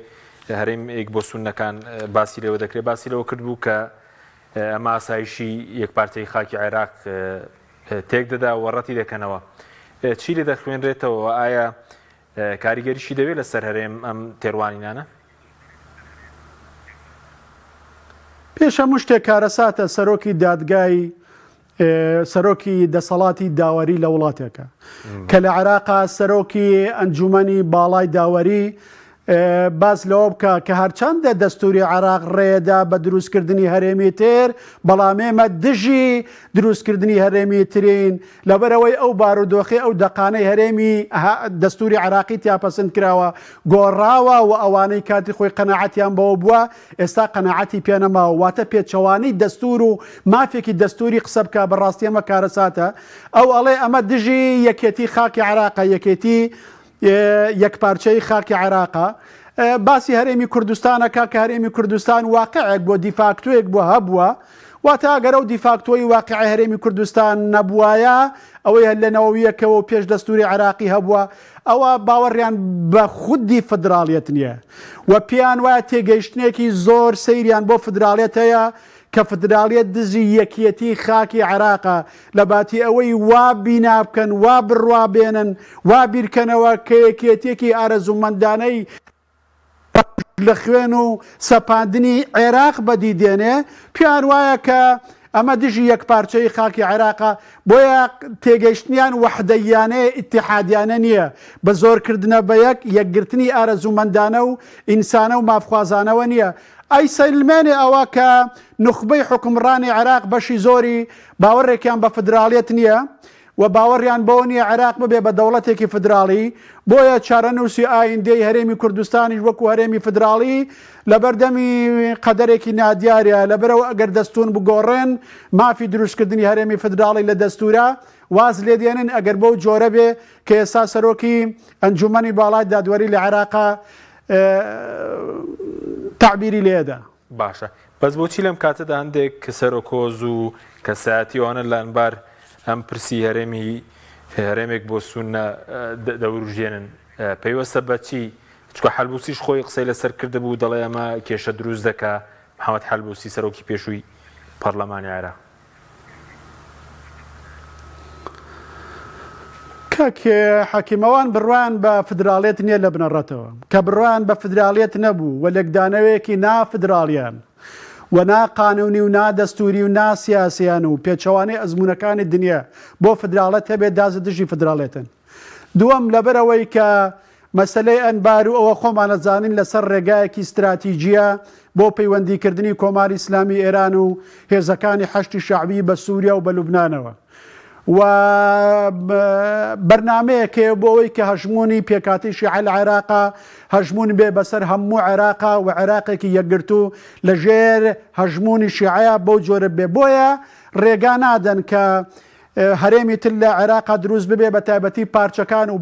Speaker 1: هەرێم یەک بۆ سوننەکان باسی لێوە دەکرێت باسی لەوە کردبوو کە ئەمە ئاسایشی یەکپارچەی خاکی عێراق تێک دەدا و ڕەتی دەکەنەوە چی لێ دەخوێنرێتەوە ئایا کاریگەریشی دەبێت لەسەر هەرێم ئەم تێڕوانینانە؟
Speaker 2: پێش هەموو شتێک کارەساتە سەرۆکی دادگای سەرۆکی دەسەڵاتی داوەری لە وڵاتێکە کە لە عێراقا سەرۆکی ئەنجومەنی باڵای داوەری باس لەوە بکە کە هەرچەندە دەستوری عێراق ڕێدا بە دروستکردنی هەرێمی تر بەڵام ئێمە دژی دروستکردنی هەرێمی ترین لەبەرئەوەی ئەو بارودۆخەی ئەو دەقانەی هەرێمی دەستوری عێراقی تیا پەسند کراوە گۆڕاوە و ئەوانەی کاتی خۆی قەناعەتیان بەوە بووە ئێستا قەناعەتی پێ نەماوە واتە پێچەوانەی دەستور و مافێکی دەستوری قسە بکا بەڕاستی ئەمە کارەساتە ئەو ئەڵێ ئەمە دژی یەکێتی خاکی عێراقە یەکێتی یەکپارچەیی خاکی عێراقە. باسی هەرێمی کوردستان ئەکا کە هەرێمی کوردستان واقعێک بووە، دیفاکتۆیەک بووە هەبووە، واتە ئەگەر ئەو دیفاکتۆی واقعی هەرێمی کوردستان نەبوایە، ئەوەی هەر لە نەوەویەکەوە و پێش دەستوری عێراقی هەبووە، ئەوە باوەڕیان بە خودی فدراڵیەت نییە و پێیان وایە تێگەیشتنێکی زۆر سەیریان بۆ فدراڵیەت هەیە کە فدراڵیەت دژی یەکیەتی خاکی عێراقە، لە باتی ئەوەی وا بینا بکەن، وا بڕوا بێنن، وا بیرکەنەوە کە یەکیەتیەکی ئارەزوومەندانەی لە خوێن و سەپاندنی عێراق بەدی دێنێ، پێیان وایە کە. ئەمە دژی یەکپارچەیی خاکی عێراقە، بۆیە تێگەیشتنیان وەحدەییانەیە ئیتیحادیانە نییە، بە زۆرکردنە بە یەک، یەکگرتنی ئارەزوومەندانە و ئینسانە و مافخوازانەوە نییە. ئەیسەلمێنێ ئەوە کە نوخبەی حوکمڕانی عێراق بەشی زۆری باوەڕێکیان بە فدراڵیەت نییە و باوەڕیان بەوە نییە عێراق ببێ بە دەوڵەتێکی فدراڵی، بۆیە چارەنووسی ئایندەی هەرێمی کوردستانیش وەکو هەرێمی فدراڵی لەبەردەمی قەدەرێکی نادیارە، لەبەرئەوە ئەگەر دەستوون بگۆڕێن مافی دروستکردنی هەرێمی فدراڵی لە دەستوورا واز لێدێنن، ئەگەر بەو جۆرە بێ کە ئێستا سەرۆکی ئەنجوومەنی باڵای دادوەری لە عێراقا تەعبیری لێدا.
Speaker 1: باشە بەس بۆچی لەم کاتەدا هەندێک سەرۆک هۆز و کەسایەتی ئەوانە لە ئەنبار ئەم پرسی هەرێمی هەرێمێک بۆ سوننە دەوروژێنن پەیوەستە بە چی؟ چونکە حەلبوسیش خۆی قسەی لەسەر کردبوو دەڵێ ئەمە کێشە دروست دەکا محەمەد حەلبوسی سەرۆکی پێشووی پەرلەمانی عێراق.
Speaker 2: کاک حەکیم ئەوان بڕوایان بە فدراڵیەت نییە لە بنەڕەتەوە کە بڕوایان بە فدراڵیەت نەبوو و لێکدانەوەیەکی نا فدراڵیان و نا قانونی و نا دەستوری و نا سیاسیان و پێچەوانەی ئەزموونەکانی دنیا بۆ فدراڵەت هەبێت دازە دژی فدراڵێتن دووەم لەبەرئەوەی کە مەسەلەی ئەنبار و ئەوە خۆمان ئەزانین لەسەر ڕێگایەکی ستراتیجیە بۆ پەیوەندیکردنی کۆماری ئیسلامی ئێران و هێزەکانی حەشدی شەعبی بە سوریا و بە لوبنانەوە و بەرنامەیەک هەیە بۆ ئەوەی کە هەژموونی پێکهاتەی شیعە لە عێراقا هەژموون بێ بەسەر هەموو عێراقا و عێراقێکی یەکگرتوو لەژێر هەژموونی شیعەیە بەو جۆرە بێ بۆیە ڕێگا نادەن کە هەرێمی تر لە عێراقا دروست ببێ بە تایبەتی پارچەکان و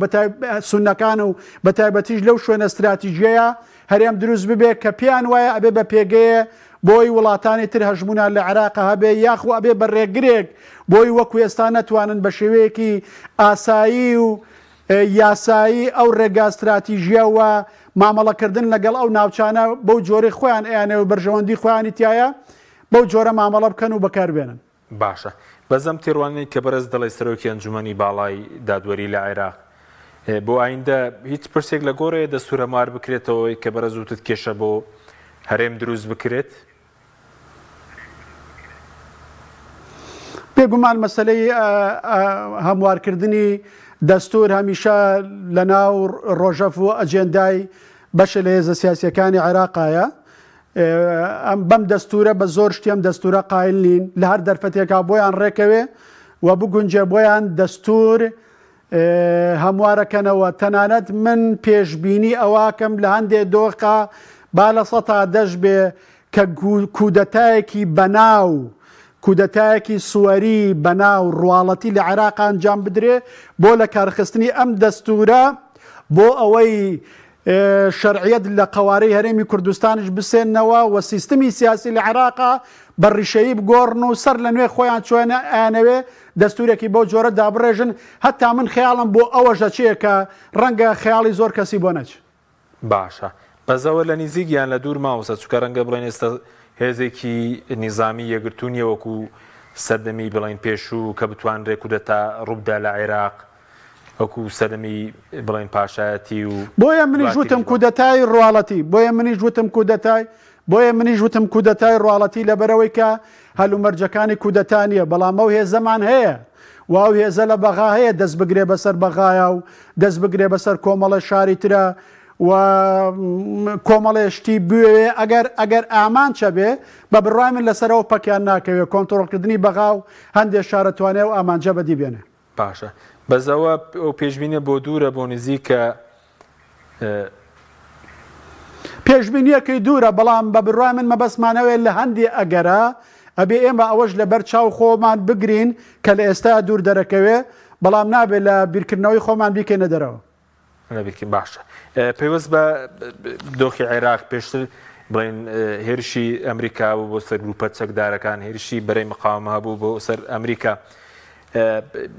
Speaker 2: سوننەکان و بە تایبەتیش لەو شوێنە ستراتیجیەیە هەرێم دروست ببێ کە پێیان وایە ئەبێ بە پێگەیە بۆی وڵاتانی تر هەژموونان لە عێراقا هەبێ یاخو ئەبێ بە ڕێگرێک بۆی وەکو ئێستا نەتوانن بە شێوەیەکی ئاسایی و یاسایی ئەو ڕێگا ستراتیژیە و مامەڵەکردن لەگەڵ ئەو ناوچانە بەو جۆرەی خۆیان ئەیانەوێ بەرژەوەندی خۆیانی تیایە بەو جۆرە مامەڵە بکەن و بەکاربێنن.
Speaker 1: باشە بەس ئەم تێڕوانینەی کە بەڕێز دەڵێی سەرۆکی ئەنجومەنی باڵای دادوەری لە عێراق بۆ ئایندە هیچ پرسێک لە گۆڕێ دەستور هەموار بکرێتەوەی کە بەڕێز وتت کێشە بۆ هەرێم دروست بکرێت؟
Speaker 2: بێگومان مەسەلەی هەموارکردنی دەستور هەمیشە لە ناو ڕۆژەف و ئەجێندای بەشێ لە هێزە سیاسیەکانی عێراقایە ئەم بەم دەستورە بە زۆر شتی ئەم دەستورە قایل نین لە هەر دەرفەتێکا بۆیان ڕێکەوێ و بگونجێ بۆیان دەستور هەموارەکەنەوە تەنانەت من پێشبینی ئەوەکەم لە هەندێ دۆخا با لە سەتا دەش بێ کە کودەتایەکی بەناو کودەتایەکی سوەری بەناو ڕواڵەتی لە عێراق ئەنجام بدرێ بۆ لە کارخستنی ئەم دەستورە بۆ ئەوەی شەرعیەت لە قەوارەی هەرێمی کوردستانیش بسێننەوە و سیستمی سیاسی لە عێراقا بە ڕیشەیی بگۆڕن و سەر لە نوێ خۆیان چۆن ئەیانەوێ دەستورێکی بەو جۆرە دابڕێژن، هەتا من خەیاڵم بۆ ئەوەش دەچێ کە ڕەنگە خەیاڵی زۆر کەسی بۆ نەچێ.
Speaker 1: باشە بەس ئەوە لە نیزیک یان لە دوور مامۆستا چونکە ڕەنگە بڵێن ئێستا هێزێکی نیزامی یەکگرتوو نیە وەکو سەردەمی بڵێن پێشوو کە بتوانرێ کودەتا ڕووبدا لە عێراق وەکو سەردەمی بڵێن پاشایەتی و
Speaker 2: بۆیە منیش وتم کودەتای ڕواڵەتی بۆیە منیش وتم کودەتای بۆیە منیش وتم کودەتای ڕواڵەتی لەبەرەوەی کە هەلومەرجەکانی کودەتا نییە بەڵام ئەو هێزەمان هەیە و ئەو هێزە لە بەغا هەیە دەست بگرێ بەسەر بەغایا و دەست بگرێ بەسەر کۆمەڵە شاری ترە و کۆمەڵێ شتی بوێ ئەگەر ئەگەر ئامانچە بێ بە بڕای من لەسەرەوە پەکیان ناکەوێ کۆنتترۆلکردنی بەغا و هەندێک شارە توانێ و ئامانجە بەدی بێنێ.
Speaker 1: باشە بەس ئەوە ئەو پێشبینیە بۆ دوورە بۆ نزیکە؟
Speaker 2: پێشبینیەکەی دوورە بەڵام بە بڕوای من مەبەستمان ئەوەیە لە هەندێ ئەگەرا ئەبێ ئێمە ئەوەش لەبەر چاو خۆمان بگرین کە لە ئێستا دوور دەرەکەوێ بەڵام نابێ لە بیرکردنەوەی خۆمان بیکەینە دەرەوە.
Speaker 1: نەبیکەین باشە پەیوەست بە دۆخی عێراق پێشتر بڵێن هێرشی ئەمریکا بوو بۆ سەر گروپە چەکدارەکان هێرشی بەرەی مقاومە هەبوو بۆ سەر ئەمریکا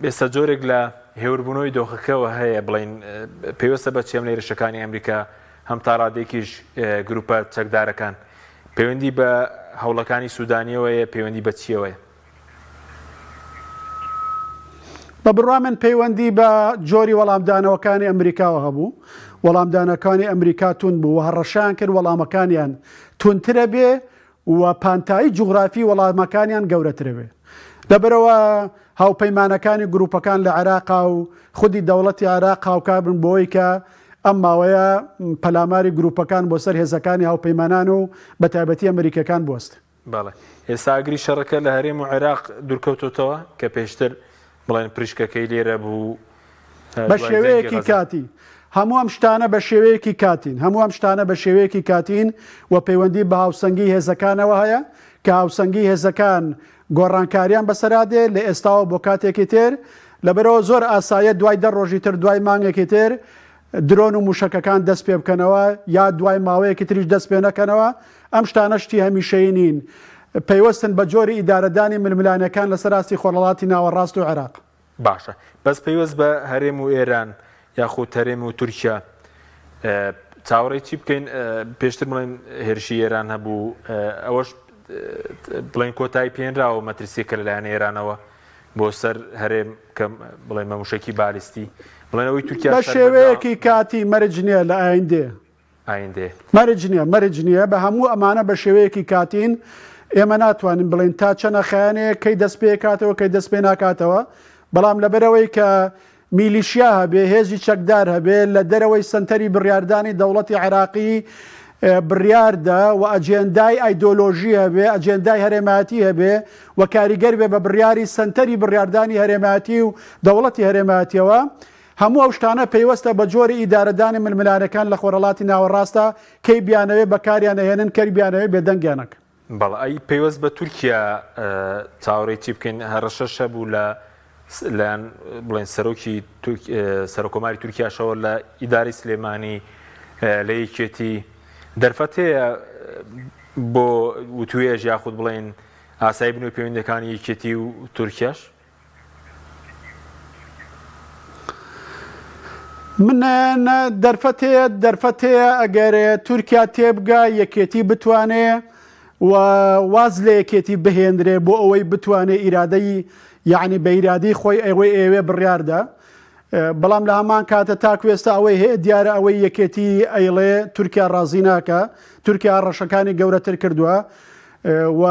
Speaker 1: ئێستا جۆرێک لە هێوربوونەوەی دۆخەکەوە هەیە بڵین پێویستە بە چێم لە هێرشەکانی ئەمریکا هەم تاڕادێکیش گروپە چەکدارەکان پەیوەندی بە هەوڵەکانی سوودانیەوەیە پەیوەندی بە چیەوەیە
Speaker 2: بە بڕوای من پەیوەندی بە جۆری وەڵامدانەوەکانی ئەمریکاوە هەبوو، وەڵامدانەکانی ئەمریکا توند بوو و هەڕەشەیان کرد وەڵامەکانیان توندترە بێ. و پانتایی جوغرافی وەڵامەکانیان گەورەترە بێ. لەبەرئەوە هاوپەیمانەکانی گروپەکان لە عێراقا و خودی دەوڵەتی عێراق هاوکار بن بۆوەی کە ئەم ماوەیە پەلاماری گروپەکان بۆ سەر هێزەکانی هاوپەیمانان و بەتایبەتی ئەمریکیەکان بوەستن.
Speaker 1: بەڵێ ئێستا ئاگری شەڕەکە لە هەرێم و عێراق دوورکەوتۆتەوە کە پێشتر بڵێن پریشکەکەی لێرە بوو
Speaker 2: بە شێوەیەکی کاتی هەموو ئەم شتانە بە شێوەیەکی کاتین هەموو ئەم شتانە بە شێوەیەکی کاتین و پەیوەندی بە هاوسەنگی هێزەکانەوە هەیە کە هاوسەنگی هێزەکان گۆڕانکاریان بەسەرا دێ لە ئێستاوە بۆ کاتێکی تر لەبەرەوە زۆر ئاسایە دوای دە ڕۆژی تر دوای مانگێکی تر درۆن و موشەکەکان دەست پێ بکەنەوە یا دوای ماوەیەکی تریش دەست پێ نەکەنەوە، ئەم شتانە شتی هەمیشەیی نین، پەیوەستن بە جۆری ئیدارەدانی ململانێکان لەسەر ئاستی خۆرهەڵاتی ناوەڕاست و عێراق.
Speaker 1: باشە بەس پەیوەست بە هەرێم و ئێران یاخود هەرێم و تورکیا چاوەڕێی چی بکەین؟ پێشتر بڵێن هێرشی ئێران هەبوو ئەوەش بڵێن کۆتایی پێنراوە مەترسیەکە لەلایەن ئێرانەوە بۆ سەر هەرێم کە بڵێن بە موشەکی بالیستی بڵێن ئەوەی تورکیا
Speaker 2: بە شێوەیەکی کاتی مەرج نییە لە ئایندێ
Speaker 1: ئایندێ
Speaker 2: مەرج نییە مەرج نییە بە هەموو ئەمانە بە شێوەیەکی کاتین ئێمە ناتوانین بڵێن تا چەنە خیانەیە کەی دەست پێکاتەوە کەی دەست پێ ناکاتەوە بەڵام لەبەرەوەی کە میلیشیا هەبێ، هێزی چەکدار هەبێ، لە دەرەوەی سەنتەری بڕیاردانی دەوڵەتی عێراقی بڕیاردا و ئەجێندای ئایدۆلۆژی هەبێ، ئەجێندای هەرێمایەتی هەبێ و کاریگەر بێ بە بڕیاری سەنتەری بڕیاردانی هەرێمایەتی و دەوڵەتی هەرێمایەتیەوە، هەموو ئەو شتانە پەیوەستە بە جۆری ئیدارەدانی ململانێکان لە خۆرهەڵاتی ناوەڕاستە، کەی بیانەوێ بەکاریان ئەهێنن، کەی بیانەوێ بێدەنگیان ئەکەن.
Speaker 1: بەڵێ ئەی پەیوەست بە تورکیا چاوەڕێی چی بکەین هەڕەشەش هەبوو لە لایەن بڵێن سەرۆکی سەرۆکۆماری تورکیاشەوە لە ئیداری سلێمانی لە یەکێتی دەرفەت هەیە بۆ وتوێژ یاخود بڵێن ئاسایی بنەوەی پەیوەندەکانی یەکێتی و تورکیاش؟
Speaker 2: من دەرفەت هەیە دەرفەت هەیە ئەگەر تورکیا تێبگا یەکێتی بتوانێ و واز لە یەکێتی بهێنرێ بۆ ئەوەی بتوانێ ئیرادەی یعنی بە ئیرادەی خۆی ئەوەی ئەوێ بڕیاردا بەڵام لە هەمان کاتە تاکو ئێستا ئەوەی هەیە دیارە ئەوەی یەکێتی ئەیڵێ تورکیا ڕازی ناکە تورکیا ڕەشەکانی گەورەتر کردووە و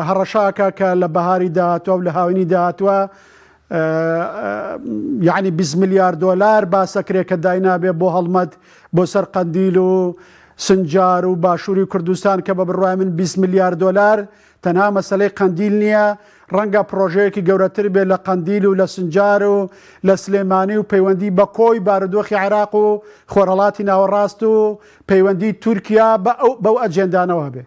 Speaker 2: هەڕەشە ئەکا کە لە بەهاری داهاتوە و لە هاوینی داهاتوە یعنی 20 ملیار دۆلار باسەکرێ کە داینابێ بۆ هەڵمەت بۆ سەر قەندیل و سنجار و باشووری کوردستان کە بە بڕوای من 20 ملیار دۆلار تەنها مەسلەی قەندیل نییە ڕەنگە پرۆژەیەکی گەورەتر بێ لە قەندیل و لە سنجار و لە سلێمانی و پەیوەندی بە کۆی بارودۆخی عێراق و خۆرهەڵاتی ناوەڕاست و پەیوەندی تورکیا بەو ئەجێندانەوە هەبێ.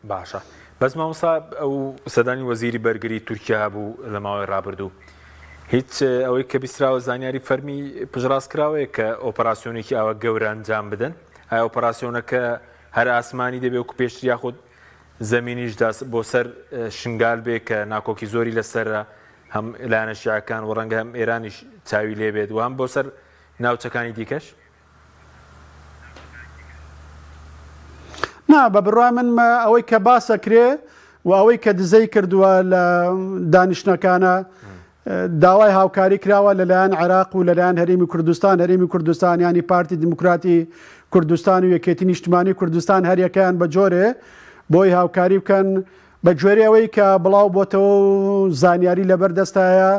Speaker 1: باشە بەس مامۆستا ئەو سەردانی وەزیری بەرگری تورکیا هەبوو لە ماوەی ڕابردوو هیچ ئەوەی کە بیستراوە زانیاری فەرمی پشتڕاست کراوەیە کە ئۆپەراسیۆنێکی ئاوا گەورە ئەنجام بدەن ئایا ئۆپەراسیۆنەکە هەر ئاسمانی دەبێ وەکو پێشتر یاخود زەمینیش بۆ سەر شنگال بێ کە ناکۆکی زۆری لەسەرە هەم لایەنە شیعەکان و ڕەنگە هەم ئێرانیش چاوی لێبێت و هەم بۆ سەر ناوچەکانی دیکەش؟
Speaker 2: نا بە بڕوای من ئەوەی کە باسەکرێ و ئەوەی کە دزەی کردووە لە دانیشتنەکانە داوای هاوکاری کراوە لەلایەن عێراق و لەلایەن هەرێمی کوردستان هەرێمی کوردستان ینی پارتی دیموکراتی کوردستان و یەکێتی نیشتمانی کوردستان هەریەکەیان بە جۆرێ بۆی هاوکاری بکەن بە گوێرەی ئەوەی کە بڵاو بۆتەوە و زانیاری لەبەر دەستایە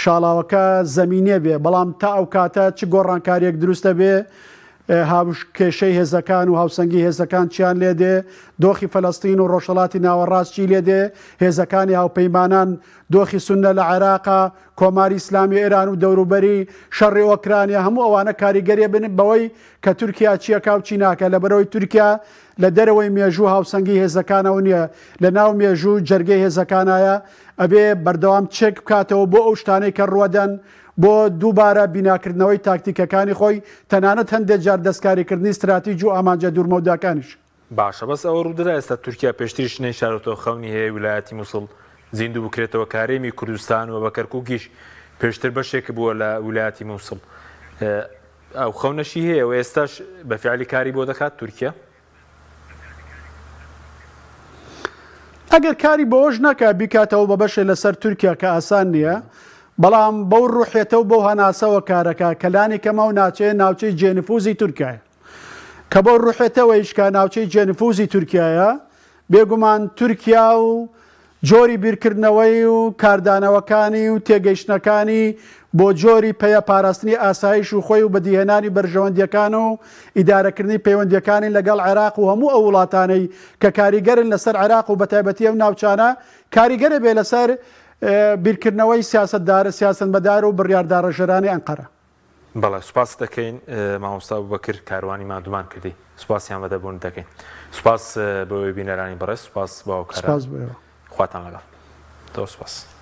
Speaker 2: شاڵاوەکە زەمینیە بێ، بەڵام تا ئەو کاتە چ گۆڕانکاریەک دروست دەبێ، هاوکێشەی هێزەکان و هاوسەنگی هێزەکان چیان لێ دێ، دۆخی فەلەستین و ڕۆژهەڵاتی ناوەڕاست چی لێ دێ، هێزەکانی هاوپەیمانان، دۆخی سوننە لە عێراقا، کۆماری ئیسلامی ئێران و دەوروبەری، شەڕی ئۆکرانیا، هەموو ئەوانە کاریگەریە بن بەوەی کە تورکیا چیەکا و چی ناکا، لەبەرئەوەی تورکیا لە دەرەوەی مێژوو هاوسەنگی هێزەکانەوە نیە، لە ناو مێژوو جەرگەی هێزەکانایە، ئەبێ بەردەوام چێک بکاتەوە بۆ ئەو شتانەی کە ڕوەدەن، بۆ دووبارە بیناکردنەوەی تاکتیکەکانی خۆی، تەنانەت هەندێک جار دەستکاریکردنی ستراتیج و ئامانجە دوورمەوداکانیش.
Speaker 1: باشە بەس ئەوە ڕوودەدا ئێستا تورکیا پێشتریش نەیشارۆتەوە خەونی هەیە ویلایەتی موسڵ زیندوو بکرێتەوە کە هەرێمی کوردستان و بە کەرکوکیش پێشتر بەشێک بووە لە ویلایەتی موسڵ ئەو خەونەشی هەیە و ئێستاش بە فیعلی کاری بۆ دەکات تورکیا؟
Speaker 2: ئەگەر کاری بەوەش نەکا بیکاتەوە بە بەشێ لەسەر تورکیا کە ئاسان نییە، بەڵام بەو ڕوحیەتە و بەو هەناسەوە کارەکا کە لانی کەم ئەو ناچەیە ناوچەی جێنفوزی تورکیایە. کە بەو ڕوحێتەوەیش کە ناوچەی جێنفوزی تورکیایە. بێگومان تورکیا و جۆری بیرکردنەوەی و کاردانەوەکانی و تێگەیشتنەکانی بۆ جۆری پەیە پاراستنی ئاسایش و خۆی و بەدیهێنانی بەرژەوەندییەکان و ئیدارەکردنی پەیوەندییەکانی لەگەڵ عێراق و هەموو ئەو وڵاتانەی کە کاریگەرن لەسەر عێراق و بەتایبەتی ئەو ناوچانە کاریگەرە بێ لەسەر بیرکردنەوەی سیاسەتدار سیاسەتمەدار و بڕیارداڕێژەرانی ئەنقەرە.
Speaker 1: بەڵێ سوپاست دەکەین مامۆستا ئەبوبەکر کاروانی ماندوومان کردی سوپاسی ئامادەبوونت دەکەین سوپاس بۆ ئێوەی بینەرانی بەڕێز سوپاس بۆ هاوکاران
Speaker 2: سوپاس بۆ ئێوە.
Speaker 1: خواتان لەگەڵ زۆر سوپاس.